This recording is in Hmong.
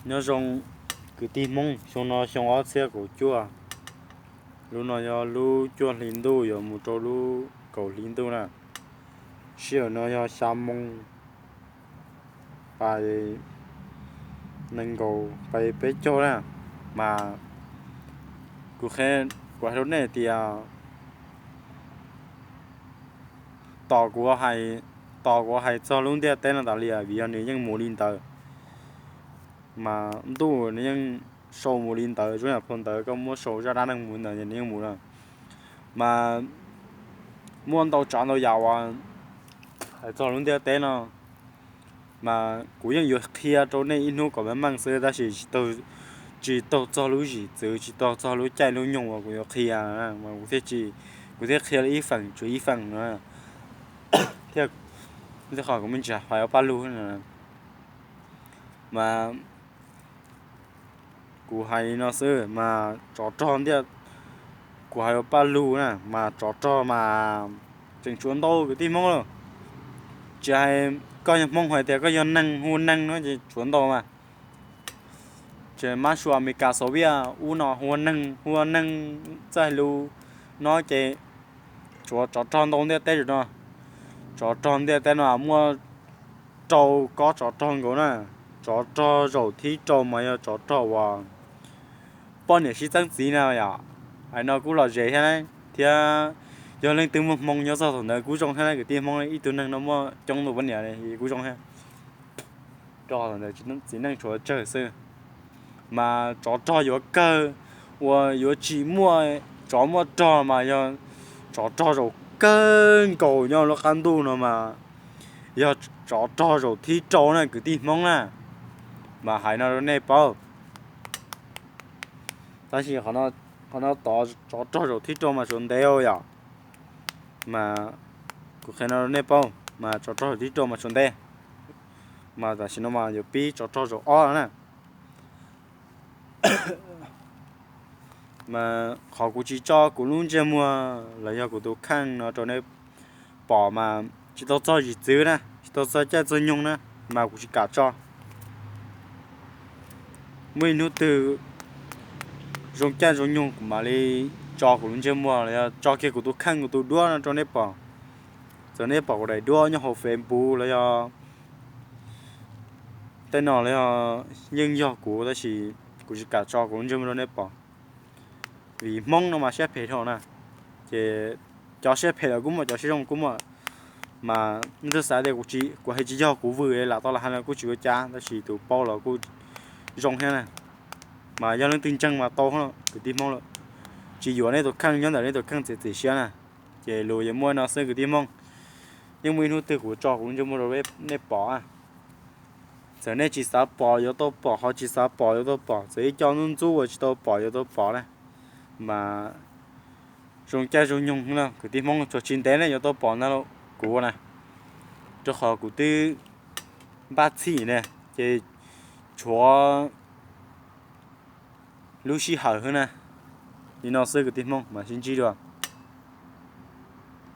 Nyob zoo kwv tij Hmoob, xyoo no xyoo ob txhiab kaum cuaj, lub no yog lub cuaj hli ntuj yuav mus rau lub kaum hli ntuj na. Sij hawm no yog xya moo pais nees nkaum pais peb caug na, mas kuv, kuv hais rau nej tias tos kuv, tos kuv hais txog lub ntiaj teb no tas li, vim yog nws yeej mus li ntawd, mas ntuj nws yeej sau mus li ntawd, zoo yam phau ntawv koj muab sau zaj dab neeg mus li ntawd nws yeej mus na. Mas muaj ntau tsav ntau yam uas hais txog lub ntiaj teb no, mas kuv yeej yuav qhia rau nej ib hnub kom meej meej xwb, tab sis tsis tau txog lub zim txwv, tsis tau txog lub caij lub nyoog uas kuv yuav qhia, mas kuv thiaj qhia li ib feem tsuas ib feem no thiab. Qhov kuv me ntsis hais ob paj lug, mas kuv hais li no xwb mas tsov rog ntiaj, kuv hais ob paj lug na, mas tsov rog mas tseem tshuav ntau kwv tij Hmoob lauj. Tsis hais koj yog Hmoob hais tias koj yog neeg hu ua neeg no ces tshuav ntau mas. Ces mab sua Amelikas Xov Viaj ub no hu ua neeg, hu ua neeg txawj hais lus no ces tshuav tsov rog ntau ntiaj teb no. Tsov rog ntiaj teb no muaj rau kob tsov rog nkaus na. Tsov rog zaum thib rau mas yog tsov rog uas poj niam sib txeeb txiv na yom. Hais no kuj lom zem thiab, thiab yog leej twg muaj hmoo nyob txog thaum ntawd kuj zoo thiab na kwv tij Hmoob, ib tug neeg no muaj coob tus poj niam kuj zoo thiab. Rog thaum ntawd txiv neej tshuav tsawg xwb. Mas tsov rog yuav kawg, uas yuav tsis muaj tsov muaj rog mas yog tsov rog zaum kawg nkaus nyob lub qab ntuj no mas yog tsov rog zaum thib rau na kwv tij Hmoob na. Mas hais no rau nej paub. Tab sis qhov no tod tsov rog zaum thib rau mas tsuas ntev yom. Mas kuv qhia no rau nej paub mas tsov rog zaum thib rau mas tsuas ntev. Mas tam sim no mas yuav pib tsov rog zaum ob na. Mas qhov kuv tsis tso kuv lub ntsej muag los yog kuv tus kheej no rau nej pom mas tsis tau txog zim txwv na, tsis tau txog caij txog nyoog na, mas kuv tsis kam tso. Muaj ib hnub twg zoo caij zoo nyoog kuv mam li tso kuv lub ntsej muag los yog tso kiag kuv tus kheej kuv tus duab no rau nej pom. Txawm nej pom kuv daim duab nyob hauv Facebook los yog tej no los yog yeej yog kuv, tab sis kuv tsis kam tso kuv lub ntsej muag rau nej pom. Vim Hmoob no mas siab phem dhau na, ces cov siab phem los kuj muaj, cov siab zoo kuj muaj. Mas nej twb xav tias kuv hais tsis yog kuv vwm lam tau lam hais no kuj tsis ua cas, tab sis tus paub los kuj zoo thiab na. Mas yog leej twg ntseeg mas tau kwv tij Hmoob lawm. Tsis yuav nej tus kheej nyob ntawm nej tus kheej txiav txim siab na. Ces lus yuav muaj no xwb kwv tij Hmoob. Yeej muaj ib hnub twg kuv tso kuv lub ntsej muag rau nej pom. Txawm nej tsis xav pom yuav tau pom, ho tsis xav pom yuav tau pom, txawm ib co ntxub ntxub uas tsis tau pom yuav tau pom na. Mas zoo caij zoo nyoog na kwv tij Hmoob, tsuas tsis ntev ne yuav tau pom ntag lauj kuv na. Rau qhov kuv twb npaj txhij ne, ces tshuav lub sij hawm xwb na. Li no xwb kwv tij Hmoob, mam sib ntsib dua.